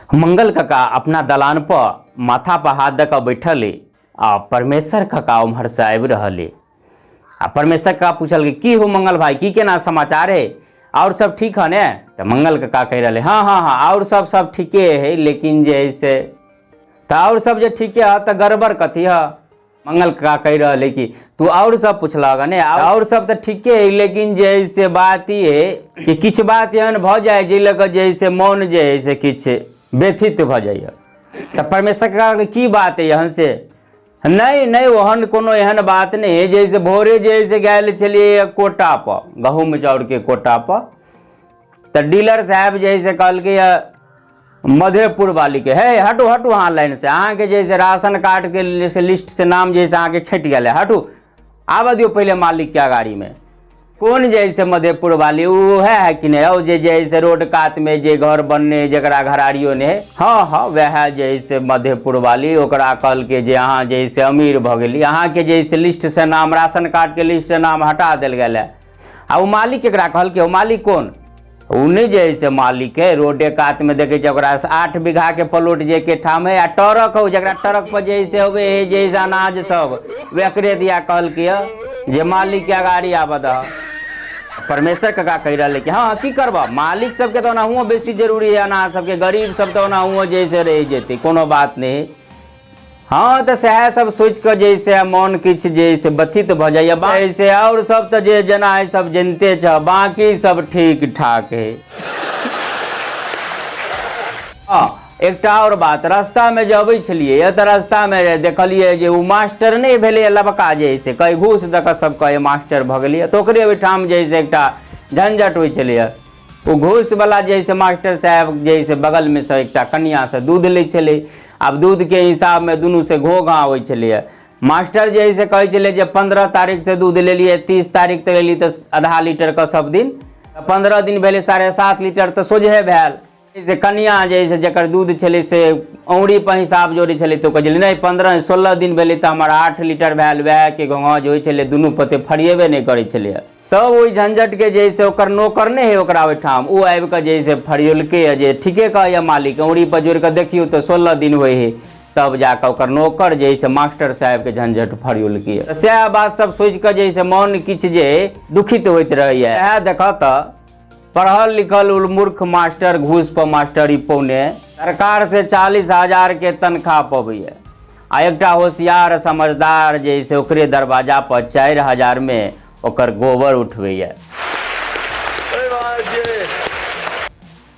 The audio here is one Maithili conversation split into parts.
मंगल काका अपना दलान पर माथा पर हाथ दऽ कऽ बैठल अइ आ परमेश्वर काका उम्हरसँ आबि रहल अइ। आ परमेश्वर काका पूछलकै की हो मंगल भाई, की केना समाचार है, और सब ठीक है ने? तऽ मंगल काका कहि रहले हाँ हाँ हाँ और सब सब ठीके है, लेकिन जे है से तऽ और सब जे ठीके है तऽ गड़बड़ कथी है? मंगल काका कहि रहल है कि तू और सब पुछलक ने, और सब तऽ ठीके है, लेकिन जे है से बात ई है कि किछु बात एहन भऽ जाय जाहि लऽ कऽ जे है से मोन जे है से किछु व्यथित भऽ जाइए। तऽ परमेश्वर काका कहलकै, की बात है एहन से? नहि नहि ओहन कोनो एहन बात नहि है, जैसे भोरे जे है से गेल छलियै कोटा पर, गहूँम चाउरके कोटा पर, तऽ डीलर साहब जे है से कहलकै मधेपुर वाली के, हे हटू हटू अहाँ लाइन से, अहाँके जे है से राशन कार्ड के से लिस्ट से नाम जे है से अहाँके छँटि गेलै, हटू आबऽ दियौ पहिले मालिकके अगाड़ीमे। कोन जे है से मधेपुर वाली उएह है कि नहि? औ जे है से रोड कातमे जे घर बनने जकरा घरारियो नहि है, हाँ हाँ वएह जे है से मधेपुर वाली, ओकरा कहलकै जे अहाँ जे है से अमीर भऽ गेली, अहाँके जे है से लिस्ट से नाम राशन कार्डके लिस्ट से नाम हटा देल गेल है। आ ओ मालिक केकरा कहलकै? ओ मालिक कोन? ओ नहि जे है से मालिक है, रोडे कातमे देखै छै ओकरा 8 बीघाके प्लॉट जे के ठाम है आ ट्रक हौ, जकरा ट्रक पर जे है से होबे है जे है से अनाज सब एकरे दिया कहलकै जे मालिकके अगाड़ी आबऽ दह। परमेश्वर काका कहि रहलै कि हँ की करबह, मालिक सबके तऽ ओनाहुओ बेसी जरूरी है अनाज सबके, गरीब सब तऽ ओनाहुओ जे है से रहि जेतै, कोनो बात नहि। हाँ तऽ सएह सब सोचि कऽ जे से मोन किछु जे से व्यथित भऽ जाइए, बाकी से आओर सब तऽ जे जेना है सब जनिते छह, बाकी सब ठीक ठाक है। हाँ एकटा आओर बात, रास्तामे जे अबै छलियै तऽ रास्तामे देखलियै जे ओ मास्टर नहि भेलैए लबका जे है से कहीं घूस दऽ कऽ सब कहै मास्टर भऽ गेलैए, तऽ ओकरे ओहिठाम जे है से एकटा झंझट होइ छलैए। ओ घूसवला जे है से मास्टर साहेब जे है से बगलमे सँ एकटा कनिआँसँ दूध लै छलै, आब दूधके हिसाबमे दुनूसँ घो घाँ होइ छलैए। मास्टर जे है से कहै छलै जे 15 तारीखसँ दूध लेलियै, 30 तारीख तक लेलियै तऽ आधा लीटरके सब दिन, 15 दिन भेलै 7.5 लीटर तऽ सोझे भेल। से कनिआँ जे है से जकर दूध छलै से औंरी पर हिसाब जोड़ै छलै तऽ ओ कहै छलै नहि 15-16 दिन भेलै तऽ हमर 8 लीटर भेल, वएहके घोघाँ जे होइ छलै दुनू पते फरिएबे नहि करै छलैए। तब ओहि झंझटके जे है से ओकर नौकर नहि है ओकरा ओहिठाम, ओ आबि कऽ जे है से फरियोलकै जे ठीके कहैए मालिक, औंरी पर जोड़ि कऽ देखियौ तऽ 16 दिन होइ है, तब जाकऽ ओकर नौकर जे है से मास्टर साहेबके झंझट फरियोलकै। तऽ सएह बात सब सोचि कऽ जे है से मोन किछु जे दुखित होइत रहैए। इएह देखऽ तऽ पढ़ल लिखल मूर्ख मास्टर घूस पर मास्टरी पौने सरकार से 40,000 के तनख्वाह पबैए, आ एकटा होशियार समझदार जे है से ओकरे दरवाजा पर 4,000 में ओकर गोबर उठबैए।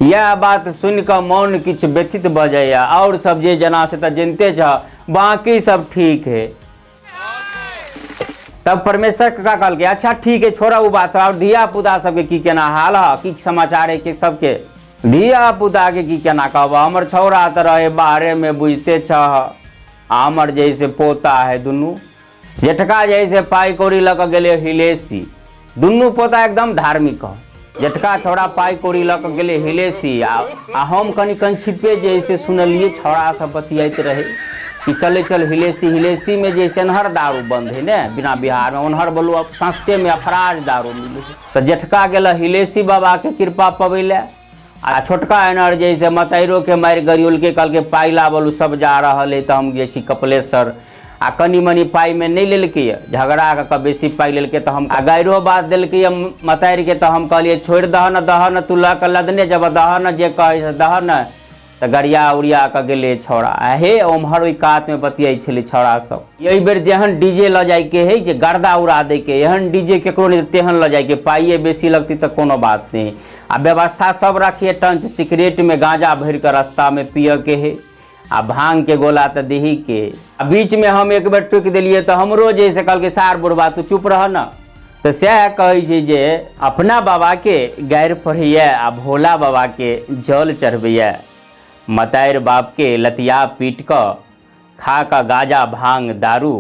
इएह बात सुनि कऽ मोन किछु व्यथित भऽ जाइए। आओर सब जे जेना से तऽ जनिते छह, बाकी सब ठीक है। तब परमेश्वर काका कहलकै अच्छा ठीक है छोड़ा ओ बात सब, आओर धिया पुता सबके की केना हाल है, की समाचार है कि सबके? धिया पुता के की केना कहब, हमर छौड़ा तऽ रहे बाहरे में बुझते छह, आ हमर जे से पोता है दुनू, जेठका जे से पाइ कौड़ी लऽ कऽ गेलै हिलेसी, दुनू पोता एकदम धार्मिक है। जेठका छौड़ा पाइ कौड़ी लऽ कऽ गेलै हिलेसी, आ हम कनि कनि छिपे जे से सुनलियै छौड़ा सब बतियाइत रहै कि चले चल हिलेसी, हिलेसी में जे से एनहर दारू बंद है ने बिना बिहार में, ओनहर बोलू अब सस्ते में अफराज दारू मिले। तऽ जेठका गेल हिलेसी बाबा के कृपा पबै लए, आ छोटका एनहर जे से मतैरो के मारि गरियोलके, कहलकै पाइ लाबल सब जा रहल है तऽ हम जाइ छी कपिलेश्वर, आ कनि मनि पाइमे नहि लेलकै, झगड़ा कऽ कऽ बेसी पाइ लेलकै तऽ हम आ गाइरो बात देलकै मतैरके, तऽ हम कहलियै छोड़ि दह न दह न, तू लऽ कऽ लदने जब दह न, जे कहै से दह न। तऽ गरिया उरिया कऽ गेलै छौड़ा, आ हे ओम्हर ओहि कातमे बतियाइ छलै छौड़ा सब, एहि बेर जेहन डीजे लऽ जाइके है जे गर्दा उड़ा दैके, एहन डीजे केकरो नहि तेहन लऽ जाइके, पाइए बेसी लगतै तऽ कोनो बात नहि, आ व्यवस्था सब रखिए टंच, सिगरेटमे गाँजा भरि कऽ रास्तामे पियऽके है, आ भांग के गोला तऽ दही के। आ बीच में हम एक बेर टोकि देलियै तऽ हमरो जे से कहलकै सार बुढ़बा तू चुप रह न। तऽ सएह कहै छै जे अपना बाबा के गारि पढ़ैए आ भोला बाबा के जल चढ़बैए, मतारि बाप के लतिया पीट कऽ खा कऽ गाजा भांग दारू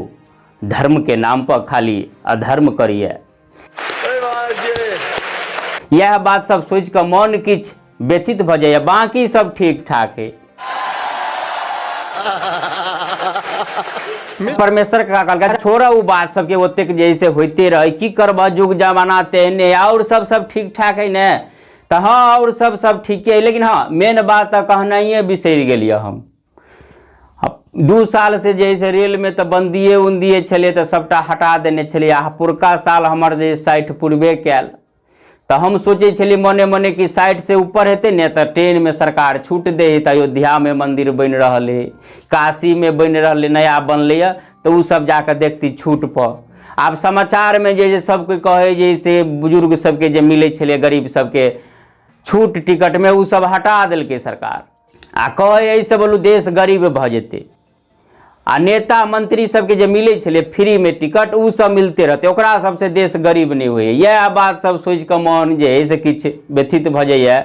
धर्म के नाम पर खाली अधर्म करैए। इएह बात सब सोचि कऽ मन किछु व्यथित भऽ जाइए, बाकी सब ठीक ठाक है। परमेश्वर का कहलकै छोड़ ओ बात सबके, ओतेक जे से होइते रहै, की करबह, युग जमाना तेहने, और सब सब ठीक ठाक है ने। तऽ हँ आओर सब सब ठीके अइ लेकिन हँ मेन बात तऽ कहनाइए बिसरि गेलियै हम। 2 साल से जे है से रेलमे तऽ बन्दिए उन्दिए छलै तऽ सबटा हटा देने छलै आ पुरका साल हमर जे 60 पुरबे कयल तऽ हम सोचै छलियै मने मने कि 60 से ऊपर हेतै ने तऽ ट्रेनमे सरकार छूट दै हइ तऽ अयोध्यामे मन्दिर बनि रहल हइ, काशीमे बनि रहलै, नया बनलैए, तऽ ओ सब जाकऽ देखती छूटपर। आब समाचारमे जे है से सब कोइ कहै जे से बुजुर्ग सबके जे मिलै छलै गरीब सबके छूट टिकटमे, ओ सब हटा देलकै सरकार आ कहै एहिसँ बोलू देश गरीब भऽ जेतै। आ नेता मंत्री सबके जे मिलै छलै फ्रीमे टिकट, ओ सब मिलते रहतै, ओकरा सबसँ देश गरीब नहि होइए। इएह बात सब सोचिकऽ मन जे है से किछु व्यथित भऽ जाइए।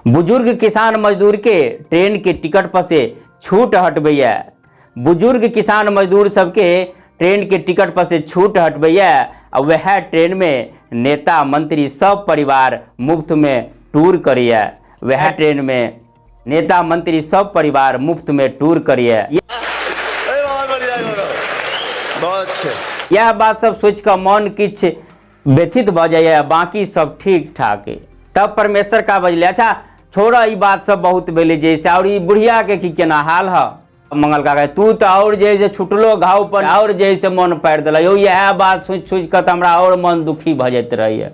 बुजुर्ग किसान मजदूरके ट्रेनके टिकट पर से छूट हटबैए, बुजुर्ग किसान मजदूर सबके ट्रेनके टिकट पर से छूट हटबैए आ वएह ट्रेनमे नेता मंत्री सब परिवार मुफ्तमे टूर करैए, वएह ट्रेनमे नेता मंत्री सब परिवार मुफ्त में टूर करिए। बहुत अच्छे। यह बात सब सोच कऽ मन किछु व्यथित भऽ जाइए, बाकी सब ठीक ठाक है। तब परमेश्वर का बजले, अच्छा छोड़ ई बात सब बहुत भेलै जे से, और ई बुढ़िया के की केना हाल है। मंगल काका तू तऽ और जे से छुटलो घाव पर और जे से मन पारि देलक यौ, इएह बात सोचि सोचि कऽ तऽ हमरा और मन दुखी भऽ जाइत रहैए।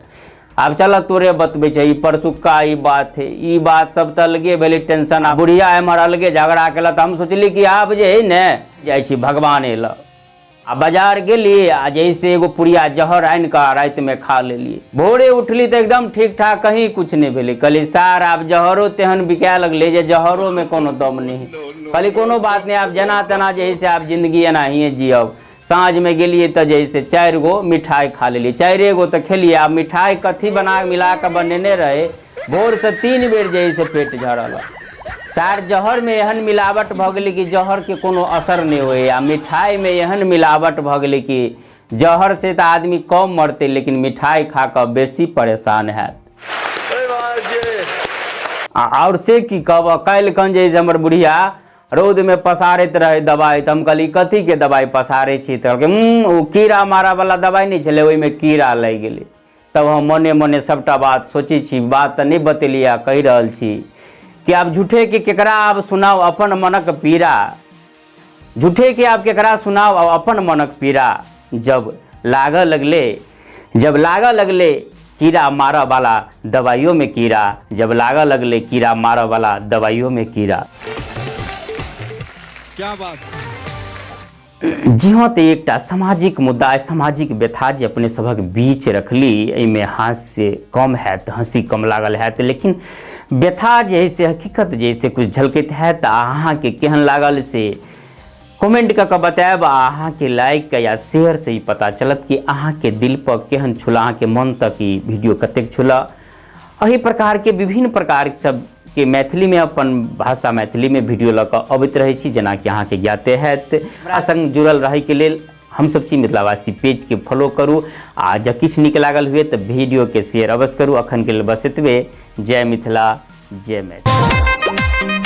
आब चल तोरे बतबै छै, ई परसुक्का ई बात है, ई बात सब तऽ अलगे भेलै टेंशन, आ बुढ़िया एम्हर अलगे झगड़ा केलक। तऽ हम सोचली कि आब जे है ने जाइ छी भगवाने लग, आ बाजार गेली आ जैसे एगो पुड़िया जहर आनि कऽ रातिमे खा लेली। भोरे उठली तऽ एकदम ठीक ठाक, कहीं कुछ नहि भेलै। कहली सार आब जहरो तेहन बिकाए लगलै जे जहरोमे कोनो दम नहि। कहली कोनो बात नहि, आब जेना तेना जे है से आब जिंदगी एनाहिए जियब। साँझमे गेलियै तऽ जे है से 4 गो मिठाइ खा लेलियै, 4 गो तऽ खेलियै। आब मिठाइ कथी बना मिला कऽ बनेने रहै, भोरसँ 3 बेर जे है से पेट झड़ल। सार जहरमे एहन मिलावट भऽ गेलै कि जहरके कोनो असर नहि होइ, आ मिठाइमे एहन मिलावट भऽ गेलै कि जहर से तऽ आदमी कम मरतै लेकिन मिठाइ खा कऽ बेसी परेशान हैत। आ आओर से की कहब, काल्हि खन जे है से हमर बुढ़िया रौदमे पसारैत रहै दबाइ, तऽ हम कहली कथीके दबाइ पसारै छी, तऽ कहलकै ओ कीड़ा मारऽवला दबाइ नहि छलै, ओहिमे कीड़ा लागि गेलै। तब हम मने मने सबटा बात सोचै छी, बात तऽ नहि बतेलियै आ कहि रहल छी कि आब झूठेके केकरा आब सुनाउ अपन मनक पीड़ा, झूठेके आब केकरा सुनाउ आब अपन मनक पीड़ा। जब लागऽ लगलै, जब लागऽ लगलै कीड़ा मारऽ वाला दवाइयोमे कीड़ा, जब लागऽ लगलै कीड़ा मारऽ वाला दवाइयोमे कीड़ा। क्या बात। जी हाँ, तऽ एकटा सामाजिक मुद्दा, सामाजिक व्यथा जे अपने सभक बीच रखली, एहिमे हास्य कम हैत, हँसी कम लागल हैत, लेकिन व्यथा जे है से हकीकत जे है से कुछ झलकैत हैत। आ अहाँके केहन लागल से कमेंट कऽ कऽ बतायब, आ अहाँके लाइक या शेयर से ही पता चलत कि अहाँके दिल पर केहन छुला, अहाँके मन तक ई वीडियो कतेक छुला। एहि प्रकारके विभिन्न प्रकार सब के मैथिलीमे अपन भाषा मैथिलीमे वीडियो लऽ कऽ अबैत रहै छी, जेनाकि अहाँके ज्ञाते हैत। हमरा संग जुड़ल रहैके लेल हमसब छी मिथिलावासी पेजके फॉलो करू, आ जँ किछु नीक लागल हुए तऽ वीडियोके शेयर अवश्य करू। अखनके लेल बस एतबे। जय मिथिला, जय मैथिली।